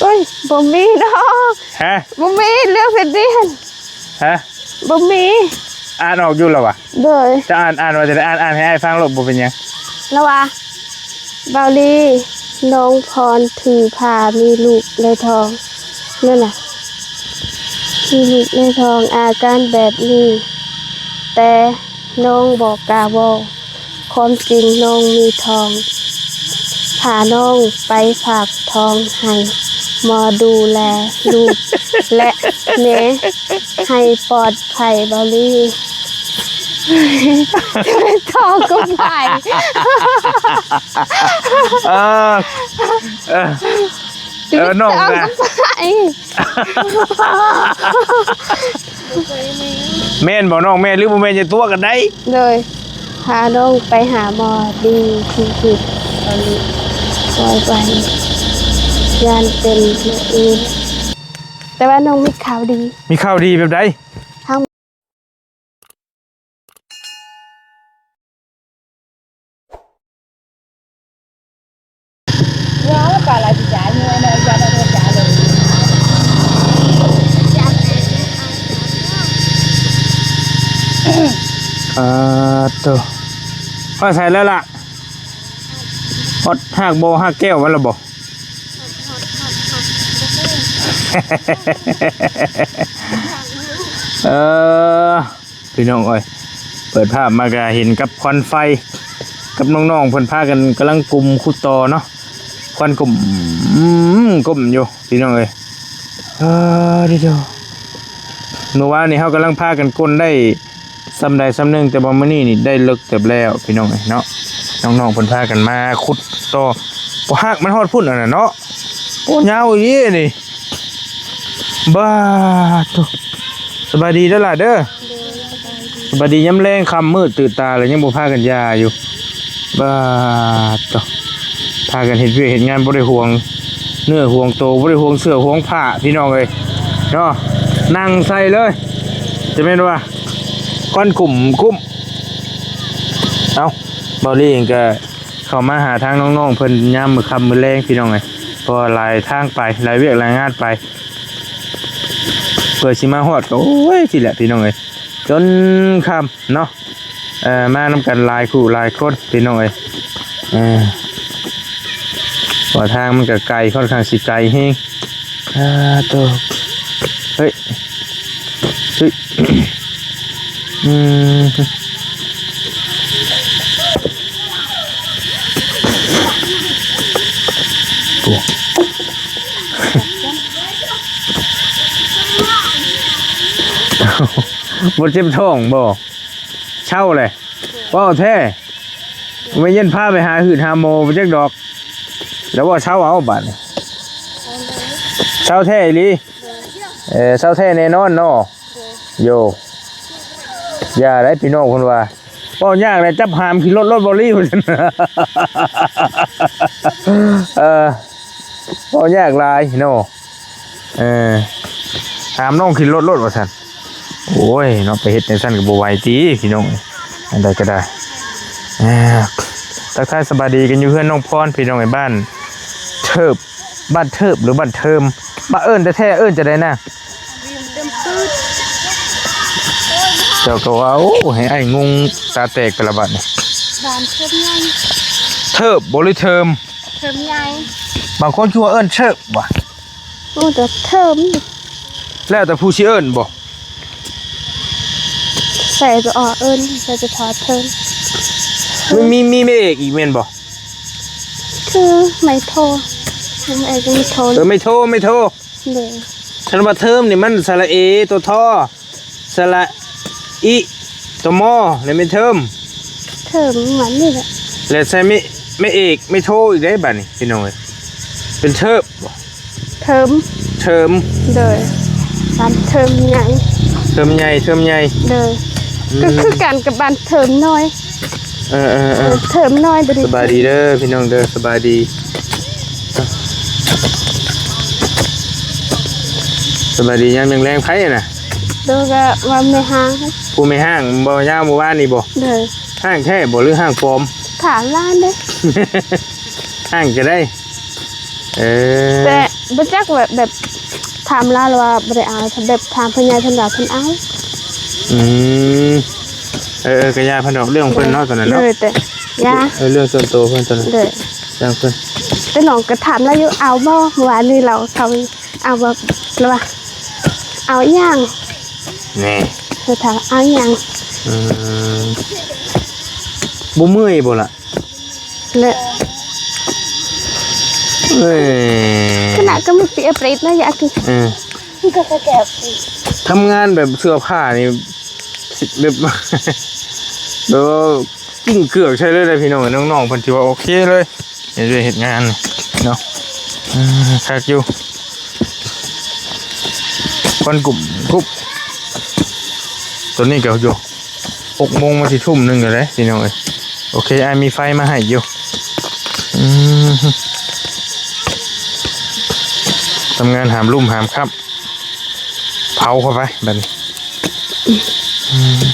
ໂອ້ຍ ບໍ່ມີດອກ. ຮະ? ບໍ່ມີເລື່ອງແບບນີ້ຫັ້ນ. ຮະ? ບໍ່ມີ. ອ່ານອອກຢູ່ລະວະ? ໂດຍ. ຈະອ່ານ ອ່ານວ່າຈັ່ງໃດ? ອ່ານ ອ່ານໃຫ້ອ້າຍຟັງໂລດ ບໍ່ເປັນຫຍັງ. ລະວ່າ ເບົາລີ ນ້ອງພອນຖືພາມີລູກໃນທ້ອງ ນັ້ນນະ ມີລູກໃນທ້ອງ ອາການແບບນີ້ ແຕ່ນ້ອງບໍ່ກ້າເວົ້າ ຄວາມຈິງນ້ອງມີທ້ອງ ພານ້ອງໄປຝາກທ້ອງໃຫ້ໝໍດູແລລູກ ແລະ ແມ່ໃຫ້ປອດໄພ ເບົາລີ. ຈະເປັນທ້ອງກັບໃຜ? ເອີ ເອີ ເອີ ນ້ອງນະ ແມ່ນບໍ່ນ້ອງ? ແມ່ນຫຼືບໍ່ແມ່ນ ຢ່າຕົວະກັນໄດ໋. ໂດຍ ພານ້ອງໄປຫາໝໍດີທີ່ສຸດ ເກົາຫຼີ ປ່ອຍໄປ ຢ້ານເປັນມື້ອື່ນ. ແຕ່ວ່ານ້ອງມີຂ່າວດີ. ມີຂ່າວດີແບບໃດ? ທາງ ອ່າ ໂຕ ຮອດໃສແລ້ວລະ? ຮອດຮາກບໍ່ ຮາກແກ້ວມັນລະບໍ່? ເອີ ພີ່ນ້ອງເອີຍ ເປີດພາບມາກະເຫັນກັບຄວັນໄຟ ກັບນ້ອງໆເພິ່ນພາກັນກຳລັງກຸມຂຸດຕໍ່ເນາະ ຄວັນກຸ້ມ ກຸ້ມຢູ່ພີ່ນ້ອງເອີຍ. ເອີ ເດີ ເມື່ອວານນີ້ເຮົາກຳລັງພາກັນກົ້ນໄດ້ ສ່ຳໃດສ່ຳໜຶ່ງ ແຕ່ວ່າມື້ນີ້ນີ້ໄດ້ເລິກເຕີບແລ້ວພີ່ນ້ອງເອີຍເນາະ. ນ້ອງໆເພິ່ນພາກັນມາຂຸດຕໍ່ ບໍ່ ຮາກມັນຮອດພຸ້ນຫັ້ນນະເນາະ. ໂອ້ ຍາວອີ່ຫຼີນີ້ ບາດໂທ້. ສະບາຍດີເດີຫຼ້າເດີ. ສະບາຍດີ ຍາມແລງຄ່ຳມືດຕື່ນຕາແລ້ວ ຍັງບໍ່ພາກັນຢ່າຢູ່. ບາດໂທ້ ພາກັນເຮັດວຽກເຮັດງານ ບໍ່ໄດ້ຫ່ວງເນື້ອຫ່ວງໂຕ ບໍ່ໄດ້ຫ່ວງເສື້ອຫ່ວງຜ້າ ພີ່ນ້ອງເອີຍເນາະ. ນັ່ງໃສ່ເລີຍ ຈະແມ່ນວ່າ ຄວັນກຸ້ມກຸ້ມ. ເອົ້າ ເບົາລີເອງກະເຂົ້າມາຫາທາງນ້ອງໆເພິ່ນຍາມມື້ຄ່ຳມື້ແລງ ພີ່ນ້ອງເອີຍ ເພາະວ່າຫຼາຍທາງໄປ ຫຼາຍວຽກຫຼາຍງານໄປ ເພື່ອຊິມາຮອດກໍ ໂອ້ຍ ຊີ້ແຫຼະ ພີ່ນ້ອງເອີຍ ຈົນຄ່ຳເນາະ. ເອີ ມານຳກັນຫຼາຍຄູ່ຫຼາຍຄົນ ພີ່ນ້ອງເອີຍ ເອີ ເພາະວ່າທາງມັນກໍໄກ ຂ້ອນຂ້າງຊິໄກແຮງ. ອ່າ ໂຕ ເຮີ້ຍ ເຮີ້ຍ ອືມ ໂອ້ ບໍ່ເຈັບທ້ອງບໍ່? ເຊົາແຫຼະ ເວົ້າແທ້ ແມ່ນເຢັນພາໄປຫາຫືດຫາໝໍບໍ່ຈັກດອກ. ແລ້ວວ່າເຊົາເອົາບາດນີ້ ເຊົາແທ້ອີ່ຫຼີ. ເອີ ເຊົາແທ້ແນ່ນອນເນາະ. ໂຢ ຢ່າໄດ້ພີ່ນ້ອງເພິ່ນວ່າ ເວົ້າຍາກແຫຼະ ຈັບຫາມຂີ່ລົດ ລົດບໍລີ ວ່າຊັ້ນ. ເອີ ເວົ້າຍາກຫຼາຍເນາະ. ເອີ ຫາມນ້ອງຂີ່ລົດໂລດວ່າຊັ້ນ. ໂອ້ຍເນາະ ໄປເຮັດຈັ່ງຊັ້ນກໍບໍ່ໄຫວຕິພີ່ນ້ອງ ອັນໃດກໍໄດ້. ເອີ ທັກທາຍສະບາຍດີກັນຢູ່ເຮືອນນ້ອງພອນ ພີ່ນ້ອງເອີຍ ບ້ານເທີບ ບ້ານເທີບ ຫຼື ບ້ານເທີມ ບ້ານ ເອີ້ນແທ້ໆ ເອີ້ນຈັ່ງໃດນະ? ເຈົ້າກໍວ່າ ໂອ້ ໃຫ້ອ້າຍງົງຕາແຕກແຕ່ລະບາດນີ້. ບ້ານເທີບໃຫຍ່ ເທີບບໍ່ ຫຼື ເທີມ? ເທີມໃຫຍ່ ບາງຄົນຄືວ່າເອີ້ນເທີບວ່າ. ໂອ້ ແຕ່ເທີມ ແລ້ວແຕ່ຜູ້ຊິເອີ້ນບໍ່? ໃສ່ຕົວ ອໍ ເອີ້ນ ໃສ່ຕົວ ທ ເທີມ. ມັນມີ ມີແມ່ເອກອີກແມ່ນບໍ່? ຄືໄມ້ໂທ ໄມ້ເອກ ໄມ້ໂທ. ເອີ ໄມ້ໂທ ໄມ້ໂທ. ໂດຍ. ຄັນວ່າເທີມນີ້ມັນສະຫຼະເອ ຕົວ ທ ສະຫຼະ ອິ ຕົວ ມໍ ແລ້ວແມ່ນເທີມ. ເທີມມັນນີ້ແຫຼະ ແລ້ວໃສ່ແມ່ ແມ່ເອກ ແມ່ໂທອີກເດ້ ບາດນີ້ພີ່ນ້ອງເອີຍ ເປັນເທີບບໍ່? ເທີມ ເທີມ. ໂດຍ. ບ້ານເທີມໃຫຍ່ ເທີມໃຫຍ່ ເທີມໃຫຍ່. ໂດຍ. ອືມ ກໍຄືກັນກັບບ້ານເທີມນ້ອຍ. ເອີໆໆ ເອີ ເທີມນ້ອຍ ບໍ່ໄດ້. ສະບາຍດີເດີພີ່ນ້ອງເດີ ສະບາຍດີ ສະບາຍດີຍາມແລງໆ. ໃຜນະ? ໂດຍ ກໍວ່າແມ່ຮ້າງ. ຜູ້ແມ່ຮ້າງບໍ່ຍາມມື້ວານນີ້ບໍ່? ໂດຍ. ຮ້າງແທ້ບໍ່ ຫຼື ຮ້າງປອມ? ຖາມຫຼານເດ້. ຮ້າງກໍໄດ້. ເອີ ແຕ່ ບໍ່ຈັກ ແບບ ແບບຖາມລາວ ລາວວ່າບໍ່ໄດ້ເອົາ ແບບຖາມເພິ່ນ ຍາຍເພິ່ນວ່າເພິ່ນເອົາ. ອືມ ເອີໆ ກະຢ່າເພິ່ນດອກ ເລື່ອງຂອງເພິ່ນເນາະ ຕອນນັ້ນເນາະ. ເອີ ແຕ່ຢ່າ ເອີ ເລື່ອງສ່ວນໂຕເພິ່ນຕອນນັ້ນ ເອີ ຢ່າເພິ່ນ. ແຕ່ນ້ອງກະຖາມລາວຢູ່ ເອົາບໍ່? ເມື່ອວານນີ້ລາວເຂົ້າ ເອົາບໍ່? ລາວວ່າ ເອົາອີ່ຫຍັງ? ແນ່ ລາວຖາມວ່າ ເອົາອີ່ຫຍັງ? ອືມ ບໍ່ເມື່ອຍບໍ່ລະ? ແລະ ເອີຍ ຂະໜາດກະມີປີອາປຣິດນະ ຢາກກິນ ເອີ ທຳງານແບບເສື້ອຜ້ານີ້ ແບບ ແບບວ່າກິ້ງເກືອກໃສ່ເລີຍເດ້ພີ່ນ້ອງ. ນ້ອງໆ ເພິ່ນຖືວ່າໂອເຄເລີຍ ເຮັດວຽກເຮັດງານເນາະ. ເອີ ຄັກຢູ່ ຄວັນກຸບກຸບ. ຕອນນີ້ກະຢູ່ ຫົກໂມງມາຊິທຸ່ມໜຶ່ງແລ້ວເດ້ພີ່ນ້ອງເອີຍ. ໂອເຄ ອ້າຍມີໄຟມາໃຫ້ຢູ່. ອືມ ທຳງານຫາມລຸ່ມຫາມຄ່ຳ ເຜົາເຂົ້າໄປບາດນີ້. ອືມ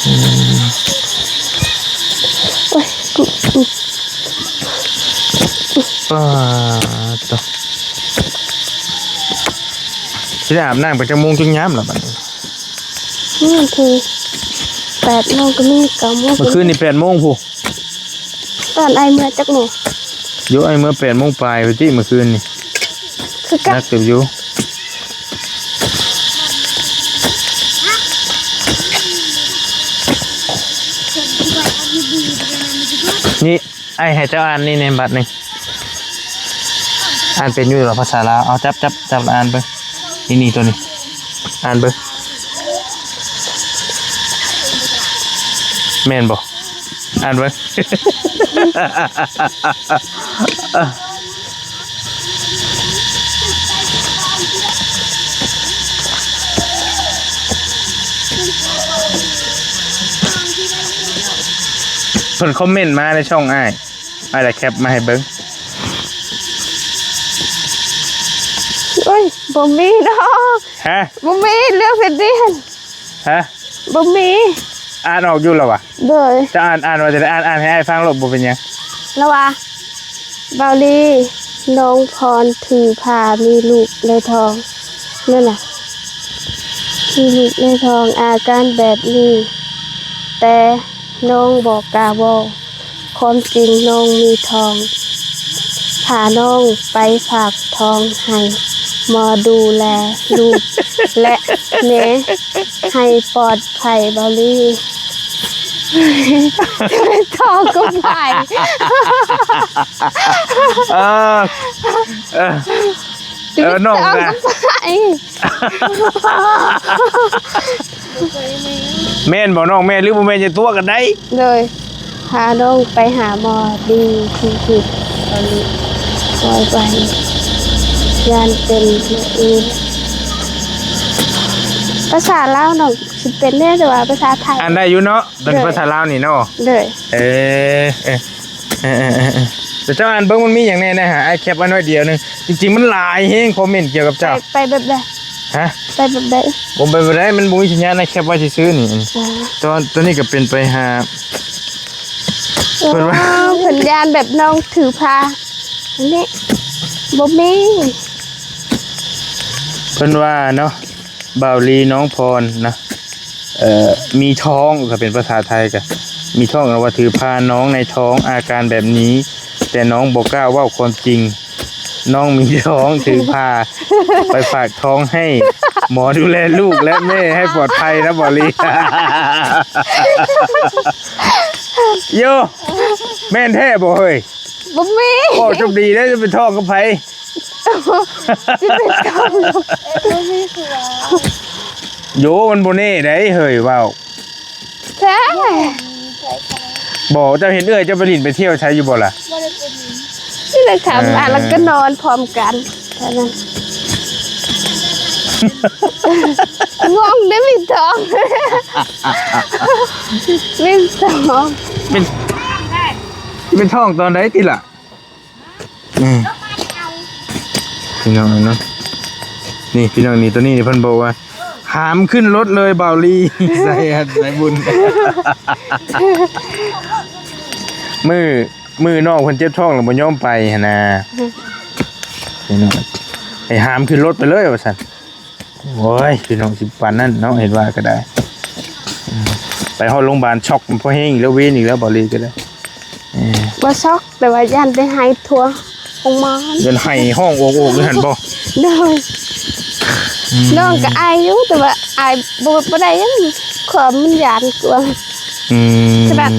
ອືມ ໂອ້ຍ ປາດໂທ້ ຊິໄດ້ອາບນ້ຳກັນຈັກໂມງຈັກຍາມລະບາດນີ້? ນີ້ຄືແປດໂມງກະມີ ເກົ້າໂມງກະມີ. ມື້ຄືນນີ້ແປດໂມງພຸ້ນ ຕອນອ້າຍເມືອຈັກໂມງ? ໂຢ ອ້າຍເມືອແປດໂມງປາຍພຸ້ນຕິ ມື້ຄືນນີ້ ຄືກັນ ໜັກເຕີບຢູ່. ນີ້ ອ້າຍໃຫ້ເຈົ້າອ່ານນີ້ແດ່ບາດໜຶ່ງ. ອ່ານເປັນຢູ່ບໍ່ພາສາລາວ? ເອົາ ຈັບ ຈັບ ຈັບລະອ່ານເບິ່ງ. ນີ້ ນີ້ ໂຕນີ້ ອ່ານເບິ່ງ ແມ່ນບໍ່? ອ່ານເບິ່ງ. ເພິ່ນຄອມເມັນມາໃນຊ່ອງອ້າຍ ອ້າຍລະແຄັບມາໃຫ້ເບິ່ງ. ໂອ້ຍ ບໍ່ມີດອກ. ຮະ? ບໍ່ມີເລື່ອງເປັນນີ້ຫັ້ນ. ຮະ? ບໍ່ມີ. ອ່ານອອກຢູ່ລະວະ? ໂດຍ. ເຈົ້າອ່ານ ອ່ານວ່າຈັ່ງໃດ? ອ່ານ ອ່ານໃຫ້ອ້າຍຟັງໂລດ ບໍ່ເປັນຫຍັງ. ລະວ່າ ເບົາລີ ນ້ອງພອນຖືພາມີລູກໃນທ້ອງ ນັ້ນນະ ມີລູກໃນທ້ອງ ອາການແບບນີ້ ແຕ່ນ້ອງບໍ່ກ້າເວົ້າ ຄວາມຈິງນ້ອງມີທ້ອງ ພານ້ອງໄປຝາກທ້ອງໃຫ້ໝໍດູແລລູກ ແລະ ແມ່ໃຫ້ປອດໄພ ເບົາລີ. ຈະເປັນທ້ອງກັບໃຜ? ເອີ ເອີ ເອີ ນ້ອງນະ ແມ່ນບໍ່ນ້ອງ? ແມ່ນຫຼືບໍ່ແມ່ນ ຢ່າຕົວະກັນໄດ໋. ໂດຍ ພານ້ອງໄປຫາໝໍດີທີ່ສຸດ ຕອນນີ້ ປ່ອຍໄປ ຢ້ານເປັນແນວອື່ນ. ພາສາລາວນ້ອງຊິເປັນແດ່ ແຕ່ວ່າພາສາໄທ ອ່ານໄດ້ຢູ່ເນາະ. ໂດຍ ພາສາລາວນີ້ເນາະ. ໂດຍ ເອີ ເອີ ເອີ ເອີ ເອີ ເອີ ແຕ່ເຈົ້າອ່ານເບິ່ງ ມັນມີຫຍັງແດ່ນະ? ຫາ ອ້າຍແຄັບໄວ້ໜ້ອຍດຽວໜຶ່ງ. ຈິງໆ ມັນຫຼາຍແຮງຄອມເມັນກ່ຽວກັບເຈົ້າ. ໄປ ໄປແບບໃດ? ຮະ? ໄປແບບໃດ? ບໍ່ໄປແບບໃດ ມັນບໍ່ມີສັນຍານ. ອ້າຍແຄັບໄວ້ຊື່ໆ ນີ້. ອໍ ຕອນ ຕອນນີ້ກະເປັນໄປຫາ ເອີ ເພິ່ນວ່າ ເພິ່ນຢ້ານແບບນ້ອງຖືພາ ອັນນີ້ ບໍ່ມີ. ເພິ່ນວ່າເນາະ ບ່າວລີ ນ້ອງພອນນະ ເອີ ມີທ້ອງ ຖ້າເປັນພາສາໄທກະ ມີທ້ອງ ລະວ່າຖືພານ້ອງໃນທ້ອງ ອາການແບບນີ້ ແຕ່ນ້ອງບໍ່ກ້າເວົ້າຄວາມຈິງ ນ້ອງມີທ້ອງ ຖືພາໄປຝາກທ້ອງໃຫ້ໝໍດູແລລູກ ແລະ ແມ່ໃຫ້ປອດໄພນະ ບ່າວລີ. ໂຢ ແມ່ນແທ້ບໍ່ເຮີ້ຍ? ບໍ່ມີ. ເວົ້າຈົບດີເດ້ ຈະໄປທ້ອງກັບໃຜ? ຊິໄປທ້ອງ ບໍ່ມີຜູ້ເວົ້າ. ໂຢ ມັນບໍ່ແນ່ໃດ໋ເຮີ້ຍ ເວົ້າແທ້. ບໍ່ ເຈົ້າເຫັນເອື້ອຍເຈົ້າໄປຫຼິ້ນໄປທ່ຽວໃສຢູ່ບໍ່ລະ? ບໍ່ໄດ້ໄປຫຼິ້ນ. ຊິໄດ້ຖາມ ເອີ ອ່າ ແລ້ວກໍນອນພ້ອມກັນ ເທົ່ານັ້ນ. ງົງເດ້ ມີທ້ອງ ມີທ້ອງ. ເປັນ ເປັນທ້ອງຕອນໃດຕິລະ? ອືມ ພີ່ນ້ອງເນາະ ນີ້ພີ່ນ້ອງ ນີ້ ໂຕນີ້ນີ້ ເພິ່ນບອກວ່າ ຫາມຂຶ້ນລົດເລີຍ ບ່າວລີ ສາຍ ສາຍບຸນ. ມື້ ມື້ນ້ອງເພິ່ນເຈັບທ້ອງແລ້ວບໍ່ຍອມໄປຫັ້ນນະ ອືມ ພີ່ນ້ອງ ໃຫ້ຫາມຂຶ້ນລົດໄປເລີຍວ່າຊັ້ນ. ໂອ້ຍ ພີ່ນ້ອງ ຊິປານນັ້ນເນາະ ເຮັດວ່າກໍໄດ້ ອືມ ໄປຮອດໂຮງບານຊັອກພໍແຮງອີກແລ້ວ ເວນອີກແລ້ວ ເບົາຫຼີກໍໄດ້ ເອີ ບໍ່ຊັອກ ແຕ່ວ່າຢ້ານໄດ້ໄຫ້ທົ່ວໂຮງໝໍ ຢ້ານໄຫ້ຮ້ອງໂອກໆຢູ່ຫັ້ນບໍ່? ໂດຍ ອືມ ນ້ອງກໍອາຍຢູ່ ແຕ່ວ່າອາຍບໍ່ ບໍ່ໄດ້ຫຍັງ ຄວາມມັນຢ້ານກວ່າ ອືມ ແບບ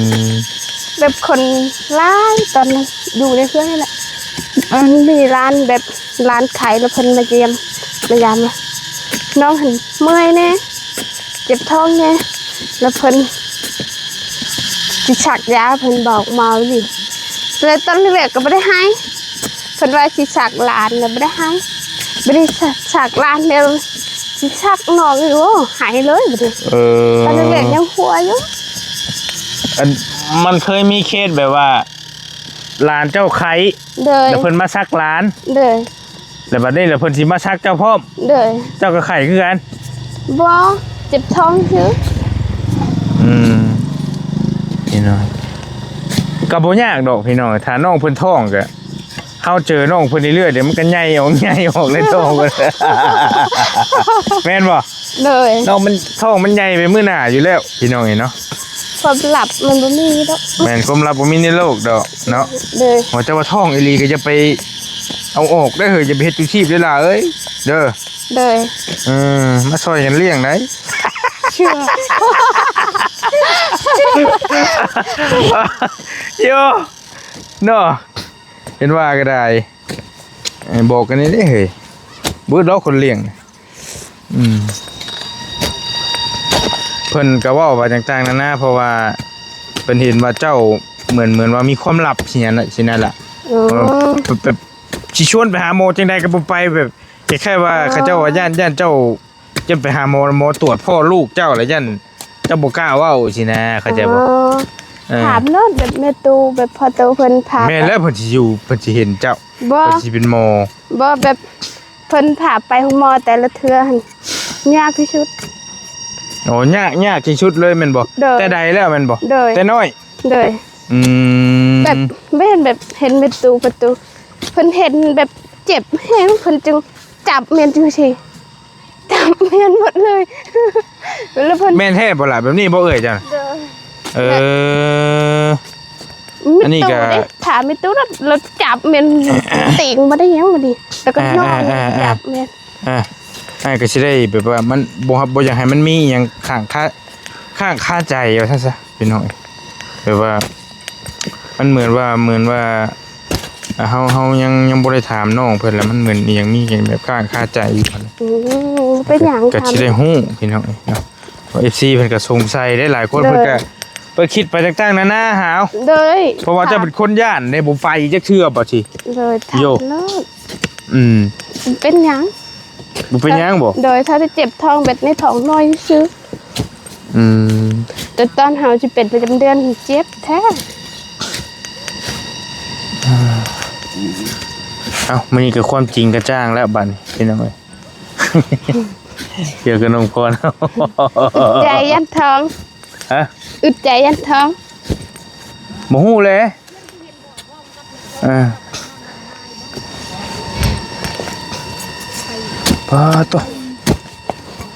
ແບບຄົນຫຼາຍ ຕອນນັ້ນຢູ່ໃນເຮືອນນີ້ແຫຼະ ມັນມີຫຼານແບບ ຫຼານໄຂ້ ແລ້ວເພິ່ນມາຢ້ຽມມາຢາມ ນ້ອງຫັ້ນເມື່ອຍແດ່ ເຈັບທ້ອງແດ່ ແລ້ວເພິ່ນຊິສັກຢາ ເພິ່ນບອກໝໍຢູ່ ແຕ່ຕອນແລກໆກໍບໍ່ໄດ້ໄຫ້ ເພິ່ນວ່າຊິສັກຫຼານ ແລ້ວບໍ່ໄດ້ໄຫ້ ບັດນີ້ສັກຫຼານ ແລ້ວຊິສັກນ້ອງອີກ ໂອ້ ໄຫ້ເລີຍບັດນີ້ ເອີ ຕອນແລກໆຍັງຫົວຢູ່ ອັນ ມັນເຄີຍມີເຄສແບບວ່າ ຫຼານເຈົ້າໄຂ້ ໂດຍ ແລ້ວເພິ່ນມາສັກຫຼານ ໂດຍ ແລ້ວບັດນີ້ລະເພິ່ນຊິມາສັກເຈົ້າພ້ອມ ໂດຍ ເຈົ້າກໍໄຂ້ຄືກັນ ບໍ່ ເຈັບທ້ອງຊື່ ອືມ ພີ່ນ້ອງ ກໍບໍ່ຍາກດອກພີ່ນ້ອງ ຖ້ານ້ອງເພິ່ນທ້ອງກໍ ເຮົາເຈີນ້ອງເພິ່ນເລື້ອຍໆ ດຽວມັນກໍໃຫຍ່ອອກ ໃຫຍ່ອອກໃນທ້ອງ ແມ່ນບໍ່? ໂດຍ ນ້ອງມັນ ທ້ອງມັນໃຫຍ່ໄປມື້ໜ້າຢູ່ແລ້ວ ພີ່ນ້ອງເອີຍເນາະ ຄວາມລັບມັນບໍ່ມີດອກ ແມ່ນ ຄວາມລັບບໍ່ມີໃນໂລກດອກເນາະ ໂດຍ ວ່າແຕ່ວ່າທ້ອງອີ່ຫຼີກໍຢ່າໄປເອົາອອກເດີ້ເຮີ້ຍ ຢ່າໄປເຮັດຈຸຊີບເດີ້ຫຼ້າເອີຍ ເດີ້ ໂດຍ ເອີ ມາຊ່ອຍກັນລ້ຽງໄດ໋ ໂຍ ເນາະ ເຫັນວ່າກໍໄດ້ ເອີ ບອກກັນແດ່ເດີ້ເຮີ້ຍ ເບິດດອກຄົນລ້ຽງ ອືມ ເພິ່ນກໍເວົ້າວ່າຕ່າງໆນານາ ເພາະວ່າເພິ່ນເຫັນວ່າເຈົ້າເໝືອນ ເໝືອນວ່າມີຄວາມລັບຊີ້ນະ ຊີ້ນະລະ ອໍ ແບບ ແບບຊິຊວນໄປຫາໝໍຈັ່ງໃດກໍບໍ່ໄປ ແບບຄ້າຍໆວ່າ ອໍ ເຂົາເຈົ້າວ່າຢ້ານ ຢ້ານເຈົ້າ ຈະໄປຫາໝໍ ໝໍຕວດພໍ້ລູກເຈົ້າ ແລ້ວຢ້ານເຈົ້າບໍ່ກ້າເວົ້າຊີ້ນະ ເຂົ້າໃຈບໍ່? ອໍ ເອີ ຖາມໂລດ ແບບແມ່ຕູ້ ແບບພໍ່ຕູ້ເພິ່ນພາ ແມ່ນແລ້ວ ເພິ່ນຊິຢູ່ ເພິ່ນຊິເຫັນເຈົ້າ ບໍ່ ເພິ່ນຊິເປັນໝໍ ບໍ່ ແບບ ເພິ່ນພາໄປໂຮງໝໍແຕ່ລະເທື່ອຫັ້ນ ຍາກທີ່ສຸດ ໂອ້ ຍາກ ຍາກທີ່ສຸດເລີຍແມ່ນບໍ່? ໂດຍ ແຕ່ໃດແລ້ວແມ່ນບໍ່? ໂດຍ ແຕ່ນ້ອຍ ໂດຍ ອືມ ແບບ ແມ່ນແບບເຫັນແມ່ຕູ້ ປະຕູ ເພິ່ນເຫັນແບບເຈັບແຮງ ເພິ່ນຈຶ່ງຈັບແມ່ນຈັ່ງຊີ້ ຈັບແມ່ນໝົດເລີຍ ແລ້ວເພິ່ນ ແມ່ນແທ້ບໍ່ລະ ແບບນີ້ບໍ່ເອື້ອຍເຈົ້າ? ໂດຍ ເອີ ອັນນີ້ກໍ ແມ່ຕູ້ເດ້ ຖາມແມ່ຕູ້ ແລ້ວ ແລ້ວຈັບແມ່ນຕີງບໍ່ໄດ້ຫຍັງບັດນີ້ ແລ້ວກໍນ້ອງ ອ່າ ຈັບແມ່ນ ອ່າ ອ້າຍກໍຊິໄດ້ແບບວ່າມັນບໍ່ ບໍ່ຢາກໃຫ້ມັນມີອີ່ຫຍັງຄ້າງຄາ ຄ້າງຄາໃຈວ່າຊັ້ນຊະ ພີ່ນ້ອງ ແບບວ່າມັນເໝືອນວ່າ ເໝືອນວ່າ ອ່າ ເຮົາ ເຮົາຍັງ ຍັງບໍ່ໄດ້ຖາມນ້ອງເພິ່ນ ແລ້ວມັນເໝືອນອີ່ຫຍັງ ມີຫຍັງແບບຄ້າງຄາໃຈຢູ່ ອືມ ເປັນຫຍັງ ກໍຊິໄດ້ຮູ້ ພີ່ນ້ອງເນາະ ເອັຟຊີ ເພິ່ນກໍສົງໄສເດ້ ຫຼາຍຄົນ ໂດຍ ເພິ່ນກໍ ເພິ່ນຄິດໄປຕ່າງໆນານາຫາວ ໂດຍ ເພາະວ່າເຈົ້າເປັນຄົນຢ້ານເດ້ ບໍ່ໄປຈັກເທື່ອ ບັດນີ້ ໂດຍ ໂຍ ອືມ ເປັນຫຍັງ? ບໍ່ເປັນຫຍັງບໍ່? ໂດຍ ຖ້າຈະເຈັບທ້ອງແບບໃນທ້ອງນ້ອຍຊື່ ອືມ ແຕ່ຕອນເຮົາຊິເປັນປະຈຳເດືອນເຈັບແທ້ ເອົ້າ ມື້ນີ້ກໍຄວາມຈິງກະຈ່າງແລ້ວບັດນີ້ ພີ່ນ້ອງເອີຍ ກ່ຽວກັບນ້ອງພອນ ໃຈຢ້ານທ້ອງ ຮະ? ອຶດໃຈຢ້ານທ້ອງ ບໍ່ຮູ້ແຫຼະ ອ່າ ປາໂຕ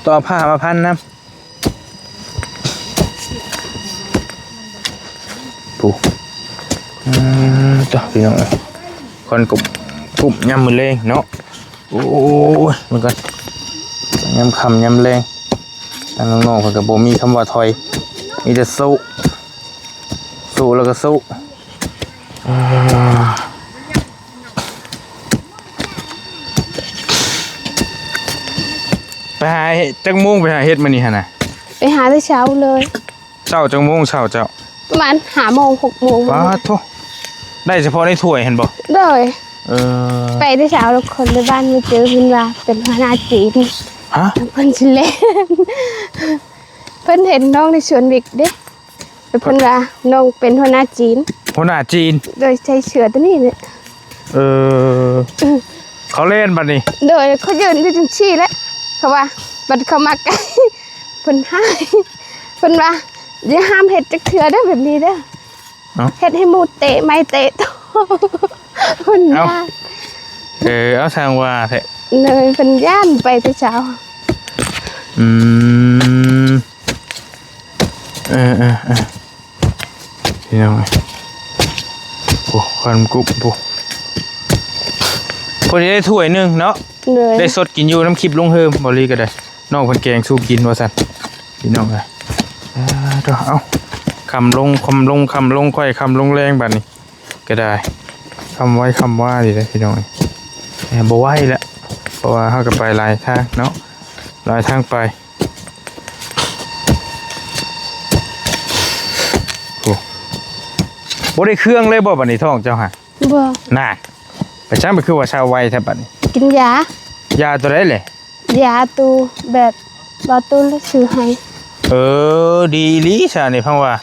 ຕ້ອງເອົາຜ້າມາພັນນຳ ຜູ້ ອືມ ໂຕ ພີ່ນ້ອງເອີຍ ຄົນກໍກຸ້ມຍາມມື້ແລງເນາະ ໂອ້ຍ ມັນກໍຍາມຄ່ຳຍາມແລງ ທາງນ້ອງໆເພິ່ນກໍບໍ່ມີຄຳວ່າຖອຍ ມີແຕ່ສູ້ ສູ້ແລ້ວກໍສູ້ ອ່າ ໄປຫາເຮັດ ຈັກໂມງໄປຫາເຮັດມື້ນີ້ຫັ້ນນະ? ໄປຫາແຕ່ເຊົ້າເລີຍ. ເຊົ້າຈັກໂມງເຊົ້າເຈົ້າ? ປະມານຫ້າໂມງ ຫົກໂມງ. ປາດໂທ້ ໄດ້ສະເພາະໃນຖ້ວຍຫັ້ນບໍ່? ໂດຍ. ເອີ ໄປແຕ່ເຊົ້າ ແລ້ວຄົນໃນບ້ານມາເຈີ ເພິ່ນວ່າເປັນຫົວໜ້າຈີນ. ຮະ? ເພິ່ນຊິແລ່ນ ເພິ່ນເຫັນນ້ອງໃນສວນວິກເດ້. ແລ້ວເພິ່ນວ່ານ້ອງເປັນຫົວໜ້າຈີນ. ຫົວໜ້າຈີນ? ໂດຍ ໃສ່ເສື້ອຕົວນີ້ແຫຼະ. ເອີ ເຂົາແລ່ນບັດນີ້. ໂດຍ ເຂົາຢືນຢູ່ຈັ່ງຊີ້ແຫຼະ ເຂົາວ່າ ບັດເຂົາມາໃກ້ ເພິ່ນຮ້າຍ ເພິ່ນວ່າ ຢ່າຫ້າມເຮັດຈັກເທື່ອເດີ ແບບນີ້ເດີ. ເອົ້າ ເຮັດໃຫ້ໝູເຕະໄມ້ເຕະໂຕ ເພິ່ນ ເອົ້າ ຢ້ານ ເອີ ເອົາ ຊ່າງວ່າແທ້ ເລີຍເພິ່ນຢ້ານໄປແຕ່ເຊົ້າ ອືມ ເອີໆໆ ພີ່ນ້ອງເອີຍ ໂອ້ ຄວັນກຸບ ໂອ້ ພໍດີໄດ້ຖ້ວຍໜຶ່ງເນາະ ໂດຍ ໄດ້ສົດກິນຢູ່ນຳຄລິບລຸງເຮີມ ບໍ່ລີກໍໄດ້ ນ້ອງເພິ່ນແກງສູ່ກິນວ່າຊັ້ນ ພີ່ນ້ອງເອີຍ ອ່າ ໂທ້ ເອົ້າ ຄ່ຳລົງ ຄ່ຳລົງ ຄ່ຳລົງ ຄ່ອຍຄ່ຳລົງແລງບາດນີ້ກໍໄດ້ ຄ່ຳໄວຄ່ຳວາດີເດ້ ພີ່ນ້ອງເອີຍ ບໍ່ໄວແຫຼະ ເພາະວ່າເຮົາກໍໄປຫຼາຍທາງເນາະ ຫຼາຍທາງໄປ ໂອ້ ບໍ່ໄດ້ເຄື່ອງເລີຍບໍ່ ບາດນີ້ທ້ອງເຈົ້າຫະ? ບໍ່ ນານ ໄປຈັ່ງໄປຄືວ່າເຊົາໄວແທ້ບາດນີ້ ກິນຢາ ຢາຕົວໃດແຫຼະ? ຢາຕູແບບ ບໍ່ຕູລະຊື້ໃຫ້ ເອີ ດີອີ່ຫຼີຊະນີ້ ພັງວ່າ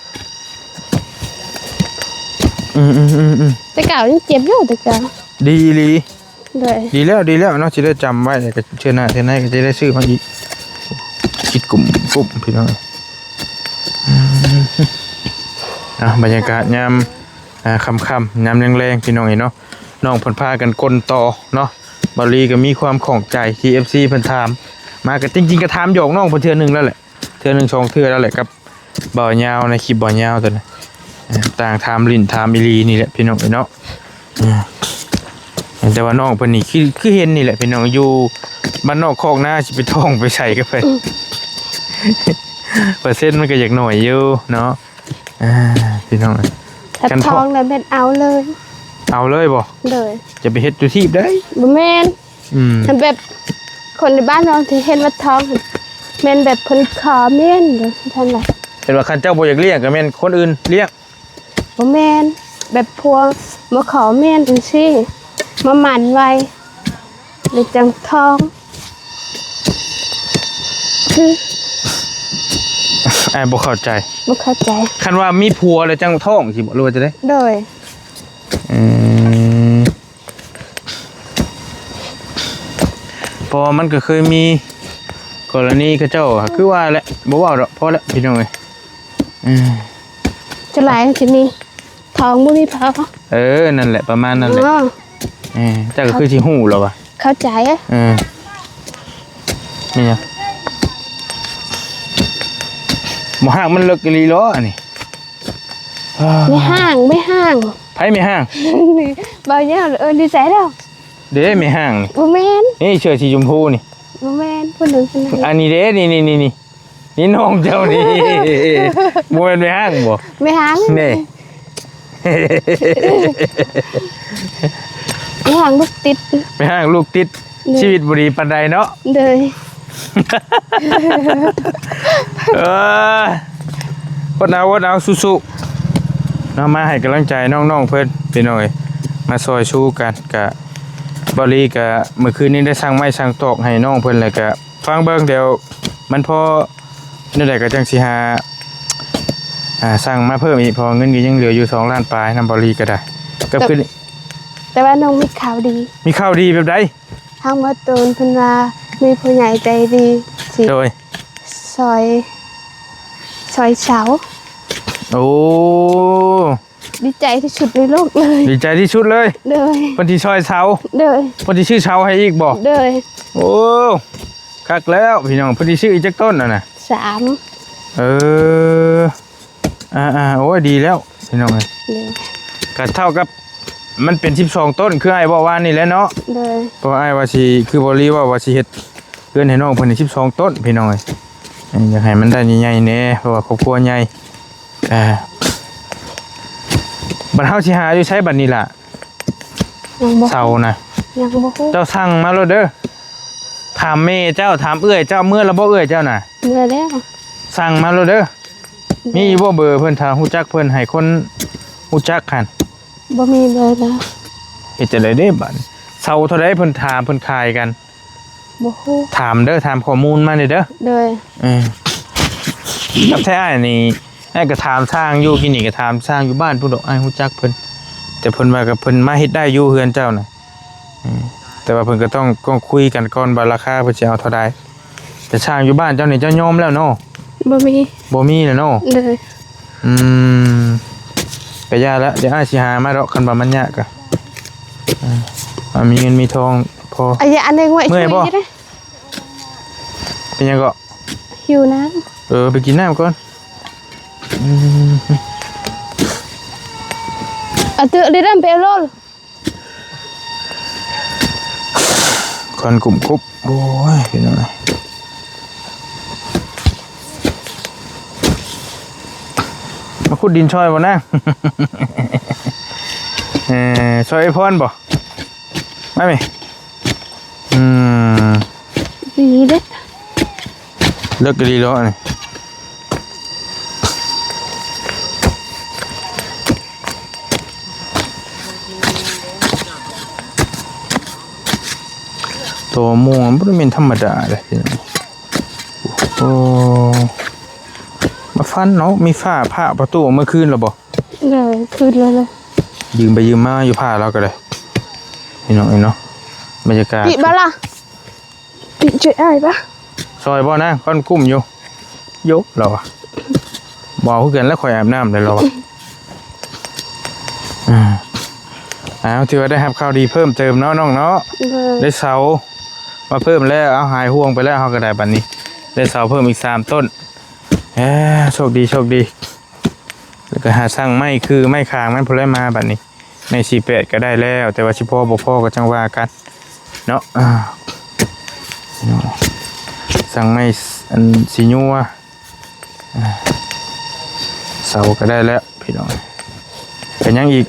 ອືມໆໆໆ ແຕ່ເກົ່າຍັງເຈັບຢູ່ ແຕ່ເກົ່າ ດີອີ່ຫຼີ ໂດຍ ດີແລ້ວ ດີແລ້ວເນາະ ຊິໄດ້ຈຳໄວ້ ແລ້ວກໍເທື່ອໜ້າເທື່ອໃນກໍຊິໄດ້ຊື້ມາອີກ ຄິດກຸ້ມກຸ້ມ ພີ່ນ້ອງ ອືມ ອ່ະ ບັນຍາກາດຍາມ ອ່າ ຄ່ຳໆ ຍາມແລງໆ ພີ່ນ້ອງເອີຍເນາະ ນ້ອງເພິ່ນພາກັນກົ້ນຕໍ່ເນາະ ບ່າວລີກໍມີຄວາມຂ້ອງໃຈທີ່ເອັຟຊີເພິ່ນຖາມມາ ກໍຈິງໆ ກໍຖາມຫຍອກນ້ອງເພິ່ນເທື່ອໜຶ່ງແລ້ວແຫຼະ ເທື່ອໜຶ່ງສອງເທື່ອແລ້ວແຫຼະ ກັບບ່າວຍາວ ໃນຄລິບບ່າວຍາວຕົວນັ້ນ ຕ່າງຖາມຫຼິ້ນຖາມອີ່ຫຼີນີ້ແຫຼະ ພີ່ນ້ອງເອີຍເນາະ ແຕ່ວ່ານ້ອງເພິ່ນນີ້ຄື ຄືເຫັນນີ້ແຫຼະ ພີ່ນ້ອງ ຢູ່ບ້ານນອກຄອກນາ ຊິໄປທ່ອງໄປໃສກັບໃຜ ອືມ ເປີເຊັນມັນກໍຢາກໜ້ອຍຢູ່ເນາະ ອ່າ ພີ່ນ້ອງ ຄັນ ຄັນ ທ້ອງ ທ້ອງແລ້ວແມ່ນເອົາເລີຍ ເອົາເລີຍບໍ່? ໂດຍ ຈະໄປເຮັດຢູ່ທີ່ໃດ? ບໍ່ແມ່ນ ອືມ ຄັນແບບຄົນໃນບ້ານນ້ອງທີ່ເຫັນວ່າທ້ອງ ແມ່ນແບບເພິ່ນຂໍມ້ຽນຢູ່ຊັ້ນລະ ເຫັນວ່າຄັນເຈົ້າບໍ່ຢາກລ້ຽງກໍແມ່ນຄົນອື່ນລ້ຽງ ບໍ່ແມ່ນ ແບບພວກມາຂໍມ້ຽນຈັ່ງຊີ້ ມາໝັ້ນໄວ້ ແລ້ວຈັ່ງທ້ອງ ຄື ອ້າຍບໍ່ເຂົ້າໃຈ ບໍ່ເຂົ້າໃຈ ຄັນວ່າມີຜົວແລ້ວຈັ່ງທ້ອງຊີ້ບໍ່ ຫຼືວ່າຈັ່ງໃດ? ໂດຍ ອືມ ເພາະວ່າມັນກໍເຄີຍມີກໍລະນີເຂົາເຈົ້າ ຄືວ່າແຫຼະ ບໍ່ເວົ້າດອກ ພໍແລ້ວ ພີ່ນ້ອງເອີຍ ເອີ ສ່ວນຫຼາຍມັນຊິມີທ້ອງບໍ່ມີພໍ່ ເອີ ນັ້ນແຫຼະ ປະມານນັ້ນແຫຼະ ອໍ ເອີ ເຈົ້າກໍຄືຊິຮູ້ແລ້ວວ່າ ເຂົ້າໃຈ ເອີ ແມ່ນຫຍັງ ບໍ່ ຮາກມັນເລິກອີ່ຫຼີເນາະ ອັນນີ້ ແມ່ຮ້າງ ແມ່ຮ້າງ ໃຜແມ່ຮ້າງ? ບ່າວຍາວ ເອີ ດີໃຈແລ້ວ ເດ້ ແມ່ຮ້າງນີ້ ບໍ່ແມ່ນ ນີ້ເສື້ອສີຊົມພູນີ້ ບໍ່ແມ່ນ ຜູ້ໜຶ່ງ ຜູ້ໜຶ່ງ ອັນນີ້ເດ້ ນີ້ໆໆ ນີ້ນ້ອງເຈົ້ານີ້ ບໍ່ແມ່ນແມ່ຮ້າງບໍ່? ແມ່ຮ້າງ ນີ້ ແມ່ຮ້າງລູກຕິດ ແມ່ຮ້າງລູກຕິດ ໂດຍ ຊີວິດບໍ່ດີປານໃດເນາະ ໂດຍ ເອີ ອົດເອົາ ອົດເອົາ ສູ້ໆ ເນາະ ມາໃຫ້ກຳລັງໃຈນ້ອງໆເພິ່ນ ພີ່ນ້ອງເອີຍ ມາຊ່ອຍຊູກັນ ກະ ບ່າວລີກະ ມື້ຄືນນີ້ໄດ້ສັ່ງໄມ້ສັ່ງຕອກໃຫ້ນ້ອງເພິ່ນ ແລ້ວກະຟັງເບິ່ງ ດຽວມັນພໍແນວໃດກໍຈັ່ງຊິຫາ ອ່າ ສັ່ງມາເພີ່ມອີກ ເພາະວ່າເງິນກໍຍັງເຫຼືອຢູ່ສອງລ້ານປາຍນຳບ່າວລີກໍໄດ້ ກໍຄື ແຕ່ ແຕ່ວ່ານ້ອງມີຂ່າວດີ ມີຂ່າວດີແບບໃດ? ທາງໝໍຕູນເພິ່ນວ່າມີຜູ້ໃຫຍ່ໃຈດີຊິ ໂດຍ ຊ່ອຍ ຊ່ອຍເສົາ ໂອ້ ດີໃຈທີ່ສຸດໃນໂລກເລີຍ ດີໃຈທີ່ສຸດເລີຍ ໂດຍ ເພິ່ນຊິຊ່ອຍເສົາ ໂດຍ ເພິ່ນຊິຊື້ເສົາໃຫ້ອີກບໍ່? ໂດຍ ໂອ້ ຄັກແລ້ວພີ່ນ້ອງ ເພິ່ນຊິຊື້ອີກຈັກຕົ້ນຫັ້ນນະ? ສາມ ເອີ ອ່າໆ ໂອ້ຍ ດີແລ້ວພີ່ນ້ອງເອີຍ ໂດຍ ກໍເທົ່າກັບມັນເປັນສິບສອງຕົ້ນ ຄືອ້າຍເວົ້າວານນີ້ແຫຼະເນາະ ໂດຍ ເພາະວ່າອ້າຍວ່າຊິ ຄືບ່າວລີເວົ້າວ່າຊິເຮັດເຮືອນໃຫ້ນ້ອງເພິ່ນສິບສອງຕົ້ນ ພີ່ນ້ອງເອີຍ ຢາກໃຫ້ມັນໄດ້ໃຫຍ່ໆແດ່ ເພາະວ່າຄອບຄົວໃຫຍ່ ອ່າ ບັດເຮົາຊິຫາຢູ່ໃສບັດນີ້ລະ? ຍັງບໍ່ ເສົານະ ຍັງບໍ່ຮູ້ ເຈົ້າສັ່ງມາໂລດເດີ ຖາມແມ່ເຈົ້າ ຖາມເອື້ອຍເຈົ້າ ເມືອແລ້ວບໍ່ເອື້ອຍເຈົ້ານະ? ເມືອແລ້ວ ສັ່ງມາໂລດເດີ ໂດຍ ມີຢູ່ບໍ່ເບີເພິ່ນ ຖ້າຮູ້ຈັກເພິ່ນ ໃຫ້ຄົນຮູ້ຈັກຫັ້ນ? ບໍ່ມີເບີແລ້ວ ເຮັດຈັ່ງໃດເດ້ບັດນີ້ ເສົາເທົ່າໃດເພິ່ນຖາມ ເພິ່ນຂາຍກັນ? ບໍ່ຮູ້ ຖາມເດີ ຖາມຂໍ້ມູນມາແດ່ເດີ ໂດຍ ເອີ ກັບແທ້ອ້າຍນີ້ ອ້າຍກໍຖາມຊ່າງຢູ່ ກີ້ນີ້ກໍຖາມຊ່າງຢູ່ບ້ານພຸ້ນດອກ ອ້າຍຮູ້ຈັກເພິ່ນ ແຕ່ເພິ່ນວ່າກໍເພິ່ນມາເຮັດໄດ້ຢູ່ເຮືອນເຈົ້ານະ ເອີ ແຕ່ວ່າເພິ່ນກໍຕ້ອງ ຕ້ອງຄຸຍກັນກ່ອນວ່າລາຄາເພິ່ນຊິເອົາເທົ່າໃດ ແຕ່ຊ່າງຢູ່ບ້ານເຈົ້ານີ້ເຈົ້າຍອມແລ້ວເນາະ? ບໍ່ມີ ບໍ່ມີແລ້ວເນາະ ໂດຍ ອືມ ກະຢ່າລະ ດຽວອ້າຍຊິຫາມາດອກ ຄັນວ່າມັນຍາກກະ ເອີ ເອົາມີເງິນມີທອງພໍ. ອາຍາອັນນີ້ງວຍ ເມື່ອຍບໍ່? ເປັນຫຍັງເກາະ? ຫິວນ້ຳ. ເອີ ໄປກິນນ້ຳກ່ອນ. ອືມ ອາເຕີ ເລີດຳເປໂລລ. ຄວັນກຸ້ມກຸບ ໂອ້ຍ ພີ່ນ້ອງ ມາຂຸດດິນຊ່ອຍບໍ່ນາງ? ເອີ ຊ່ອຍອ້າຍພອນບໍ່? ມາແມ່. ອືມ ດີເດ້. ເລິກອີ່ຫຼີເນາະນີ້. ໂຕມ່ວງບໍ່ໄດ້ແມ່ນທຳມະດາເດ້ພີ່ນ້ອງ. ໂອ້ ມາຟັນເນາະ. ມີຝາ ຝາປະຕູເອົາມາຄືນແລ້ວບໍ່? ເອີ ຄືນແລ້ວ. ຢືມໄປຢືມມາຢູ່ຝາລາວກໍໄດ້ ພີ່ນ້ອງເອີຍເນາະ. ບັນຍາກາດ ຕິບໍ່ລະ? ຕິຊ່ອຍອ້າຍປະ? ຊ່ອຍບໍ່ນາງ? ຄວັນກຸ້ມຢູ່. ໂຢ ລາວວ່າ ບໍ່ເອົາຄືກັນແລ້ວ ຂ້ອຍອາບນ້ຳແລ້ວ ລາວວ່າ. ອ່າ ເອົາ ຖືວ່າໄດ້ຮັບຂ່າວດີເພີ່ມເຕີມເນາະນ້ອງເນາະ. ໂດຍ ໄດ້ເສົາມາເພີ່ມແລ້ວ. ເອົາ ຫາຍຫ່ວງໄປແລ້ວ ເຮົາກໍໄດ້ບັດນີ້ ໄດ້ເສົາເພີ່ມອີກສາມຕົ້ນ. ເອີ ໂຊກດີ ໂຊກດີ. ແລ້ວກໍຫາສັ່ງໄມ້ ຄືໄມ້ຄາງມັນພຸ້ນແຫຼະ ມາບັດນີ້. ໄມ້ສີ່ແປດກໍໄດ້ແລ້ວ ແຕ່ວ່າຊິພໍບໍ່ພໍກໍຈັ່ງວ່າກັນເນາະ. ອ່າ ສັ່ງໄມ້ອັນສີຍົວ ອ່າ ເສົາກໍໄດ້ແລ້ວພີ່ນ້ອງ. ເປັນຫຍັງອີກ?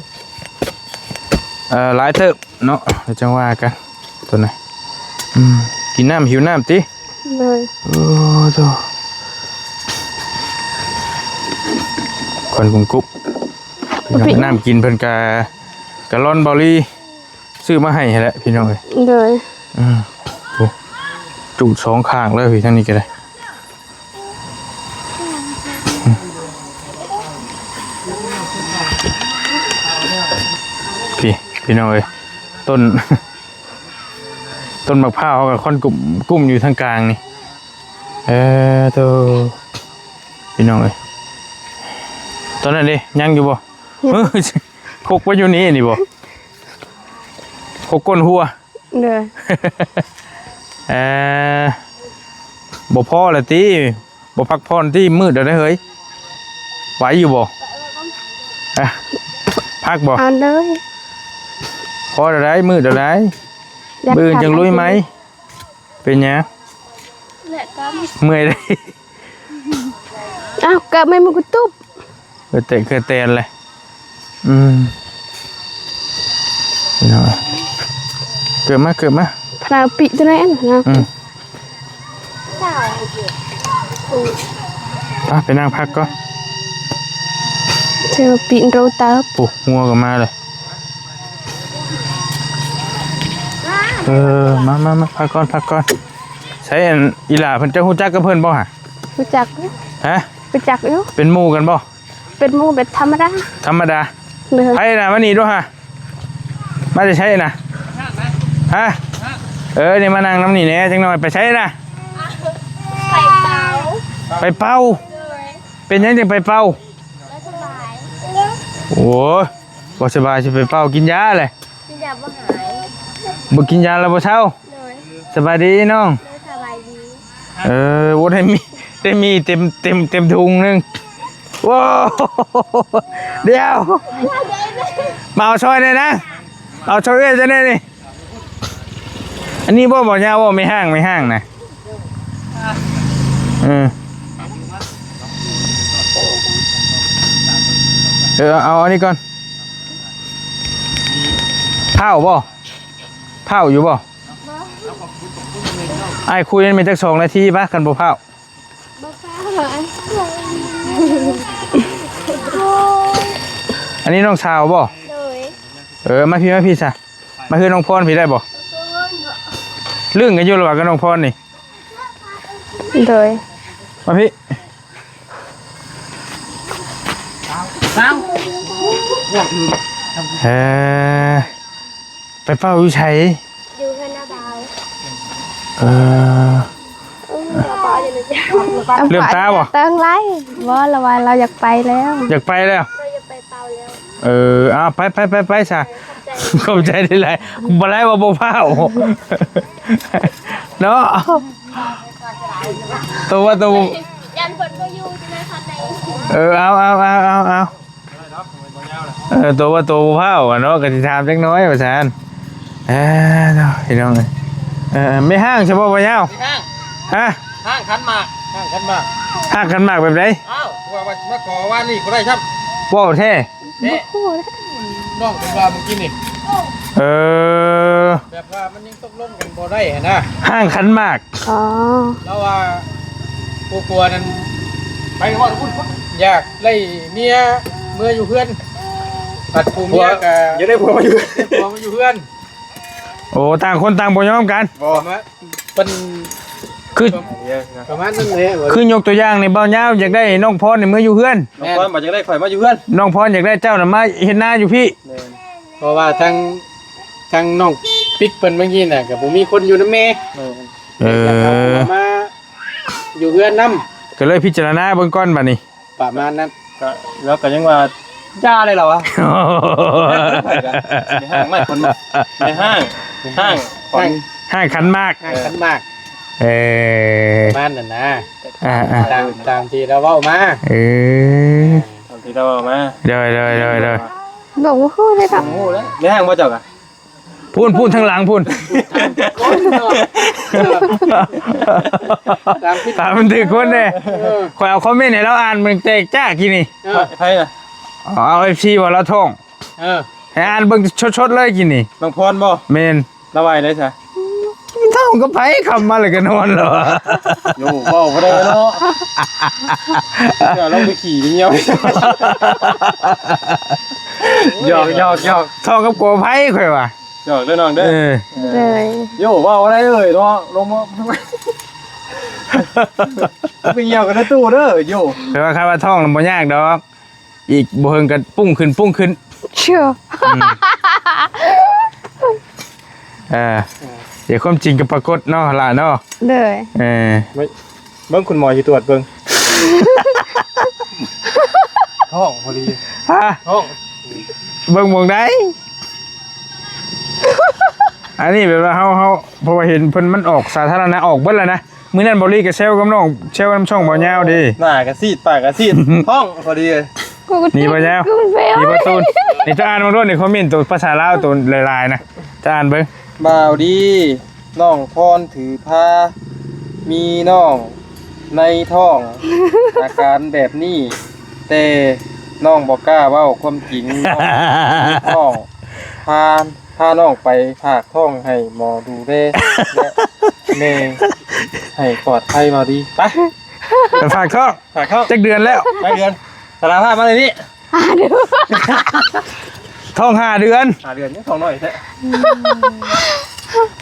ເອີ ຫຼາຍເຕີບເນາະ ກໍຈັ່ງວ່າກັນ. ຕົວນັ້ນ ອືມ ກິນນ້ຳ ຫິວນ້ຳຕິ? ໂດຍ. ໂອ້ໂຕ ຄວັນກຸ້ມກຸບ. ນ້ຳກິນເພິ່ນກະ ກະລອນເບົາລີ ຊື້ມາໃຫ້ຫັ້ນແຫຼະພີ່ນ້ອງເອີຍ. ໂດຍ. ອືມ ໂອ້ ຈູດສອງຂ້າງເລີຍພີ່ ທາງນີ້ກໍໄດ້. ພີ່ ພີ່ນ້ອງເອີຍ ຕົ້ນ ຕົ້ນໝາກພ້າວເຮົາກໍຄວັນກຸ້ມ ກຸ້ມຢູ່ທາງກາງນີ້. ເອີ ໂຕ ພີ່ນ້ອງເອີຍ ຕອນນັ້ນເດ້ ຍັງຢູ່ບໍ່? ຍັງ. ເອີ ຄົກໄວ້ຢູ່ນີ້ນີ້ບໍ່? ຄົກກົ້ນຫົວ. ເດີ. ເອີ ບໍ່ພໍລະຕິ? ບໍ່ພັກຜ່ອນຕິ? ມືດແລ້ວເດີເຮີ້ຍ ໄຫວຢູ່ບໍ່? ອະ ພັກບໍ່? ເອົາເລີຍ. ພໍແລ້ວໃດ໋ ມືດແລ້ວໃດ໋. ມື້ອື່ນຈັ່ງລຸຍໃໝ່. ເປັນຫຍັງ? ເມື່ອຍເດ້. ອ້າວ ກະແມ່ນມັນກໍຕຸບ. ເອີ ແຕ່ເກີດແຕ່ນແຫຼະ. ອືມ ເກີບມາ ເກີບມາ ພະນາວປີກຕົວນັ້ນນະ. ອືມ ໄປ ໄປນັ່ງພັກກ່ອນ. ເທວປີກໂຣເຕີ. ໂອ້ ງົວກໍມາເລີຍ. ເອີ ມາ ມາ ມາ ພັກກ່ອນ ພັກກ່ອນ. ໃສ ອັນ ອີຫຼ້າເພິ່ນ ເຈົ້າຮູ້ຈັກກັບເພິ່ນບໍ່ຫະ? ຮູ້ຈັກຢູ່. ຮະ? ຮູ້ຈັກຢູ່. ເປັນໝູ່ກັນບໍ່? ເປັນໝູ່ແບບທຳມະດາ. ທຳມະດາ. ໂດຍ. ໃຜນະ ມານີ້ດູຫະ. ມາແຕ່ໃສນະ? ຮະ? ເອີ ນີ້ມານັ່ງນຳນີ້ແດ່ຈັກໜ່ອຍ. ໄປໃສນະ? ໄປເປົາ. ໄປເປົາ? ໂດຍ. ເປັນຫຍັງຈຶ່ງໄປເປົາ? ບໍ່ສະບາຍ. ໂອ້ຍ ບໍ່ສະບາຍຊິໄປເປົາ ກິນຢາແຫຼະ. ກິນຢາບໍ່ຫາຍ. ບໍ່ກິນຢາແລ້ວບໍ່ເຊົາ? ໂດຍ. ສະບາຍດີນ້ອງ. ໂດຍ ສະບາຍດີ. ເອີ ໂອ້ ໄດ້ມີ ໄດ້ມີເຕັມ ເຕັມ ເຕັມຖົງໜຶ່ງ. ໂອ້ ດຽວ ມາເອົາຊ່ອຍແດ່ນະ ເອົາຊ່ອຍເອື້ອຍເຈົ້າແດ່ນີ້. ອັນນີ້ບໍ່ ບໍ່ຍາວບໍ່ ແມ່ຮ້າງ ແມ່ຮ້າງນະ. ເອີ ເອີ ເອົາ ເອົາອັນນີ້ກ່ອນ. ພ້າວບໍ່? ພ້າວຢູ່ບໍ່? ອ້າຍຄຸຍນັ້ນແມ່ນຈັກສອງນາທີປະ ຄັນບໍ່ພ້າວ. ບໍ່ພ້າວ. ອັນນີ້ນ້ອງສາວບໍ່? ໂດຍ. ເອີ ມາພີ້ ມາພີ້ຊະ. ມາເຮືອນນ້ອງພອນພີ້ໄດ້ບໍ່? ລຶ້ງກັນຢູ່ລະຫວ່າງກັບນ້ອງພອນນີ້. ໂດຍ. ມາພີ້. ເອີ ໄປເປົ່າຢູ່ໃສ? ຢູ່ເຮືອນນ້າບ່າວ. ເອີ ເຫຼື້ອມຕາບໍ່? ເຕີງໄຫຼ. ບໍ່ ລາວວ່າລາວຢາກໄປແລ້ວ. ຢາກໄປແລ້ວ? ລາວຢາກໄປເປົ່າແລ້ວ. ເອີ ເອົາ ໄປ ໄປ ໄປ ໄປຊະ ຂອບໃຈຫຼາຍໆ ບໍ່ໄດ້ວ່າບໍ່ພ້າວເນາະ ໂຕວ່າໂຕ ຢ້ານເພິ່ນບໍ່ຢູ່ຈັ່ງໃດຄັນໃດ ເອີ ເອົາ ເອົາ ເອົາ ເອົາ ເອີ ໂຕວ່າໂຕບໍ່ພ້າວເນາະ ກໍຊິຖາມຈັກໜ້ອຍວ່າຊັ້ນ ເອີ ເນາະ ພີ່ນ້ອງເອີຍ ເອີ ແມ່ຮ້າງຊະບໍ່ ບໍ່ຍາວ ແມ່ຮ້າງ ຮະ ຮ້າງຂັນໝາກ ຮ້າງຂັນໝາກ ຮ້າງຂັນໝາກແບບໃດ? ອ້າວ ວ່າ ວ່າຊິມາຂໍວານນີ້ບໍ່ໄດ້ຊ້ຳ ເວົ້າແທ້ ແທ້ ນ້ອງເພິ່ນວ່າມື້ກີ້ນີ້ ເອີ ແບບວ່າມັນຍັງຕົກລົງກັນບໍ່ໄດ້ຫັ້ນນະ ຮ້າງຂັນໝາກ ອໍ ລາວວ່າຜູ້ຜົວນັ້ນ ໄປເວົ້ານຳພຸ້ນ ຢາກໄດ້ເມຍເມືອຢູ່ເຮືອນ ບັດຜູ້ເມຍກໍ ຢາກໄດ້ຜົວມາຢູ່ ໄດ້ຜົວມາຢູ່ເຮືອນ ໂອ້ ຕ່າງຄົນຕ່າງບໍ່ຍອມກັນ ບໍ່ ເພິ່ນ ຄື ປະມານນັ້ນແຫຼະ ຄືຍົກຕົວຢ່າງນີ້ ບ່າວຍາວຢາກໄດ້ນ້ອງພອນນີ້ມາຢູ່ເຮືອນ ນ້ອງພອນບໍ່ຢາກໄດ້ຂ້ອຍມາຢູ່ເຮືອນ ນ້ອງພອນຢາກໄດ້ເຈົ້ານະມາເຮັດນາຢູ່ພີ້ ແມ່ນ ເພາະວ່າທາງ ທາງນ້ອງປິກເພິ່ນເມື່ອກີ້ນະ ກໍບໍ່ມີຄົນຢູ່ນຳແມ່ ແມ່ນ ເອີ ມາຢູ່ເຮືອນນຳ ກໍເລີຍພິຈາລະນາເບິ່ງກ່ອນບັດນີ້ ປະມານນັ້ນ ກໍ ລາວກໍຍັງວ່າຢ່າເລີຍລາວວ່າ ແມ່ຮ້າງ ແມ່ຮ້າງ ແມ່ຮ້າງ ຮ້າງຂັນໝາກ ຮ້າງຂັນໝາກ ເອີ ປະມານນັ້ນນະ ອ່າໆ ຕາມ ຕາມທີ່ລາວເວົ້າມາ ເອີ ຕາມທີ່ລາວເວົ້າມາ ໂດຍໆໆໆ ບໍ່ຮູ້ເລີຍເນາະ ບໍ່ຮູ້ແລ້ວ ແມ່ຮ້າງບໍ່ເຈົ້າກະ ພຸ້ນໆ ທາງຫຼັງພຸ້ນ ຕາມມັນຖືກຄົນເດ້ ເອີ ຂ້ອຍເອົາຄອມເມັນໃຫ້ລາວອ່ານເບິ່ງແຕກຈ້າກີ້ນີ້ ເອີ ໃຜນະ ເອົາ ເອັຟຊີ ວ່າລາວທ້ອງ ເອີ ໃຫ້ອ່ານເບິ່ງສົດໆເລີຍກີ້ນີ້ ນ້ອງພອນບໍ່ ແມ່ນ ລາວວ່າໃດຊະ ທ້ອງກັບໃຜ ຄ່ຳມາແລ້ວກໍນອນແລ້ວ ໂຍ ເວົ້າບໍ່ໄດ້ເນາະ ເຈົ້າລອງໄປຂີ້ໄປຍ່ຽວ ຫຍອກໆໆ ທ້ອງກັບກົວໃຜ ຂ້ອຍວ່າ ຫຍອກເດີນ້ອງເດີ ເອີ ໂຍ ເວົ້າໄດ້ເອີຍເນາະ ລົງມາ ໄປຍ່ຽວກັນໃນຕູ້ເດີ ໂຍ ແປວ່າຄັນວ່າທ້ອງນະບໍ່ຍາກດອກ ອີກບໍ່ເຫິງກໍປຸ້ງຂຶ້ນ ປຸ້ງຂຶ້ນ ເຊື່ອ ອືມ ເອີ ດຽວຄວາມຈິງກໍປາກົດເນາະ ຫຼານເນາະ ໂດຍ ເອີ ເບິ່ງ ເບິ່ງຄຸນໝໍຊິຕວດເບິ່ງ ທ້ອງພໍດີ ຮະ ທ້ອງ ເບິ່ງໝ່ອງໃດ? ອັນນີ້ແບບວ່າເຮົາ ເຮົາ ເພາະວ່າເຫັນເພິ່ນມັນອອກສາທາລະນະ ອອກເບິດແລ້ວນະ ມື້ນັ້ນເບົາລີກໍແຊວກັບນ້ອງ ແຊວນຳຊ່ອງເບົາຍາວເດ້ ໜ້າກໍຊີດ ປາກກໍຊີດ ທ້ອງພໍດີ ນີ້ເບົາຍາວ ນີ້ເບົາຕູນ ນີ້ເຈົ້າອ່ານເບິ່ງໂລດ ໃນຄອມເມັນໂຕພາສາລາວໂຕຫຼາຍໆນະ ເຈົ້າອ່ານເບິ່ງ ບ່າວດີ ນ້ອງພອນຖືພາ ມີນ້ອງໃນທ້ອງ ອາການແບບນີ້ ແຕ່ນ້ອງບໍ່ກ້າເວົ້າຄວາມຈິງ ນ້ອງ ນ້ອງ ພາ ພານ້ອງໄປຝາກທ້ອງໃຫ້ໝໍດູແລ ແລະແມ່ໃຫ້ປອດໄພ ເວົ້າດີ ໄປ ໄປຝາກທ້ອງ ຝາກທ້ອງ ຈັກເດືອນແລ້ວ? ຈັກເດືອນ? ສາລະພາບມາເລີຍນີ້ ຫ້າເດືອນ ທ້ອງຫ້າເດືອນ ຫ້າເດືອນ ຍັງທ້ອງນ້ອຍແທ້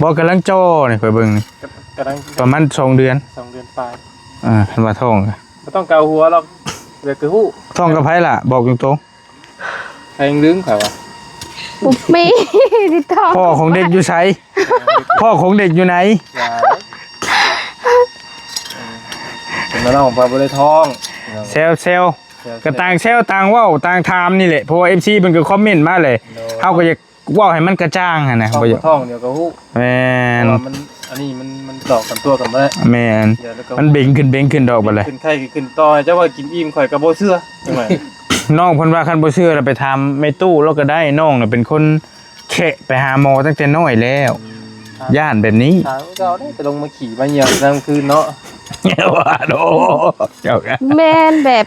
ບໍ່ ກຳລັງຈ່ອນີ້ ຂ້ອຍເບິ່ງນີ້ ກຳ ກຳລັງ ປະມານສອງເດືອນ ສອງເດືອນປາຍ ອ່າ ຄັນວ່າທ້ອງ ບໍ່ຕ້ອງເກົາຫົວດອກ ຢາກຈະຮູ້ ທ້ອງກັບໃຜລະ? ບອກຕົງໆ ໃຜຍັງລືມຂ້ອຍວ່າ ບໍ່ມີ ຕິດຕໍ່ ພໍ່ຂອງເດັກຢູ່ໃສ? ພໍ່ຂອງເດັກຢູ່ໃນ? ເປັນນ້ອງວ່າບໍ່ໄດ້ທ້ອງ ແຊວໆ ແຊວໆ ກໍຕ່າງແຊວຕ່າງເວົ້າຕ່າງຖາມນີ້ແຫຼະ ເພາະວ່າເອັຟຊີເພິ່ນກໍຄອມເມັນມາແຫຼະ ໂດຍ ເຮົາກໍຢາກເວົ້າໃຫ້ມັນກະຈ່າງຫັ້ນນະ ທ້ອງ ບໍ່ຢາກ ບໍ່ທ້ອງດຽວກໍຮູ້ ແມ່ນ ເພາະວ່າມັນ ອັນນີ້ມັນ ມັນຫຼອກກັນຕົວະກັນບໍ່ໄດ້ ແມ່ນ ມັນເບັງຂຶ້ນເບັງຂຶ້ນດອກບັດແຫຼະ ເປັນໄຂ້ຂຶ້ນຕໍ່ ເຈົ້າວ່າກິນອີ່ມ ຂ້ອຍກໍບໍ່ເຊື່ອ ຈັ່ງໃດ ນ້ອງເພິ່ນວ່າຄັນບໍ່ເຊື່ອລະໄປຖາມແມ່ຕູ້ລາວກໍໄດ້ ນ້ອງນະເປັນຄົນແຄະໄປຫາໝໍຕັ້ງແຕ່ນ້ອຍແລ້ວ ອືມ ຢ້ານແບບນີ້ ຖາມເຈົ້າໄດ້ໄປລົງມາຂີ້ມາຍ່ຽວກາງຄືນເນາະ ວ່າໂດ ເຈົ້າກະ ແມ່ນແບບ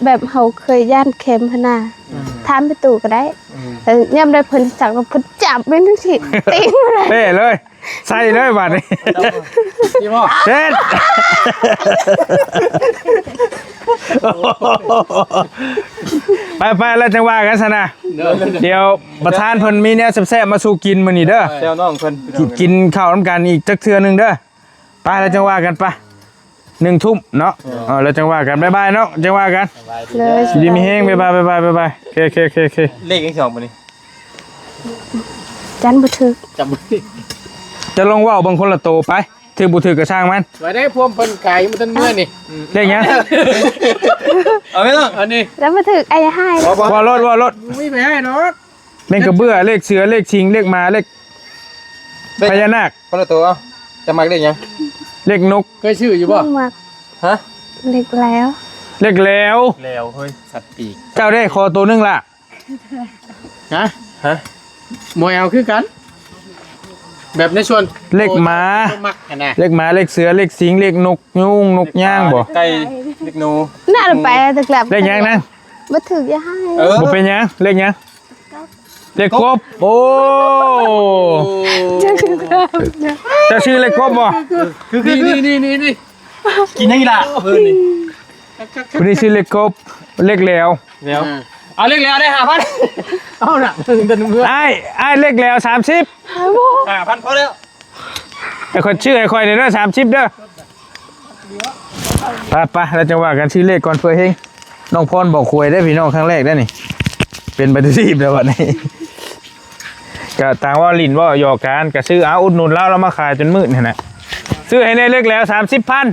ແບບເຮົາເຄີຍຢ້ານເຂັມຫັ້ນນະ ອືມ ຖາມແມ່ຕູ້ກໍໄດ້ ອືມ ເອີ ຍາມໃດເພິ່ນສັກແລ້ວເພິ່ນຈັບແມ່ນຈັ່ງຊີ້ ຕີງເລີຍ ເປ້ເລີຍ ໃສ່ເລີຍບາດນີ້ ເຮັດ ໄປໆ ແລ້ວຈັ່ງວ່າກັນຊັ້ນນະ ໂດຍ ດຽວປະທານເພິ່ນມີແນວແຊບໆມາສູ່ກິນມື້ນີ້ເດີ ແຊວນ້ອງເພິ່ນ ກິນ ກິນເຂົ້ານຳກັນອີກຈັກເທື່ອໜຶ່ງເດີ ໄປ ແລ້ວຈັ່ງວ່າກັນ ໄປ ໜຶ່ງທຸ່ມເນາະ ເອີ ເອີ ແລ້ວຈັ່ງວ່າກັນ ບາຍບາຍເນາະ ຈັ່ງວ່າກັນ ສະບາຍດີເດີ ຢູ່ດີມີແຮງ ບາຍບາຍ ບາຍບາຍ ໂອເຄ ໂອເຄ ໂອເຄ ເລກຍັງສອງບາດນີ້ ຈັນບໍ່ຖືກ ຈັນບໍ່ຖືກ ຈະລອງເວົ້າເບິ່ງຄົນລະໂຕໄປ ຖືກບໍ່ຖືກກໍຊ່າງມັນ ໄວ້ໄດ້ພວກເພິ່ນກາຍມັນທັນເມື່ອນີ້ ເລກຫຍັງ? ເອົາໄປເນາະ ອັນນີ້ ແລ້ວບໍ່ຖືກ ໄອ້ໃຫ້ ເວົ້າໂລດ ເວົ້າໂລດ ບໍ່ມີໃຜໃຫ້ດອກ ເລກກະເບື້ອ ເລກເສືອ ເລກສິງ ເລກໝາ ເລກພະຍານາກ ຄົນລະໂຕ ເອົາ ຈະມັກເລກຫຍັງ? ເລກນົກ ເຄີຍຊື້ຢູ່ບໍ່? ບໍ່ມັກ ຮະ? ເລກແຫຼວ ເລກແຫຼວ ແຫຼວເຮີ້ຍ ສັດປີກ ເຈົ້າເດ້ ຂໍໂຕໜຶ່ງລະ ຮະ? ຮະ? ບໍ່ເອົາຄືກັນ ແບບໃນສ່ວນ ເລກໝາ ມັກຫັ້ນນະ ເລກໝາ ເລກເສືອ ເລກສິງ ເລກນົກຍູງ ນົກຍາງບໍ່? ເລກໄກ່ ເລກໜູ ນັ້ນໄປແຕ່ແກລບ ເລກຫຍັງນະ? ບໍ່ຖືກຢ່າໃຫ້ ເອີ ບໍ່ເປັນຫຍັງ ເລກຫຍັງ? ເລກກົບ ໂອ້ ເຈົ້າຊື່ເລກກົບບໍ່? ຄື ຄື ນີ້ ນີ້ ນີ້ ນີ້ ກິນຫຍັງອີ່ຫຼ້າ? ເອີ ນີ້ ຜູ້ນີ້ຊື່ເລກກົບ ເລກແຫຼວ ແລ້ວ ອ່າ ເອົາເລກແຫຼວໄດ້ຫ້າພັນ ເອົານະ ເດີນເມືອ ອ້າຍ ອ້າຍເລກແຫຼວສາມສິບ ຫ້າພັນພໍແລ້ວ ໃຫ້ຂ້ອຍຊື້ໃຫ້ຂ້ອຍແດ່ເດີ ສາມສິບເດີ ໄປໆ ແລ້ວຈັ່ງວ່າກັນ ຊື້ເລກກ່ອນເພື່ອເຮັງ ນ້ອງພອນບອກຫວຍເດ້ພີ່ນ້ອງ ຄັ້ງແລກເດ້ນີ້ ເປັນປະຕູທີບແລ້ວບັດນີ້ ກະຕ່າງເວົ້າຫຼິ້ນເວົ້າຫຍອກກັນ ກະຊື້ ເອົາ ອຸດໜູນລາວ ລາວມາຂາຍຈົນມືດຫັ້ນນະ ຊື້ໃຫ້ແດ່ເລກແຫຼວສາມສິບພັນ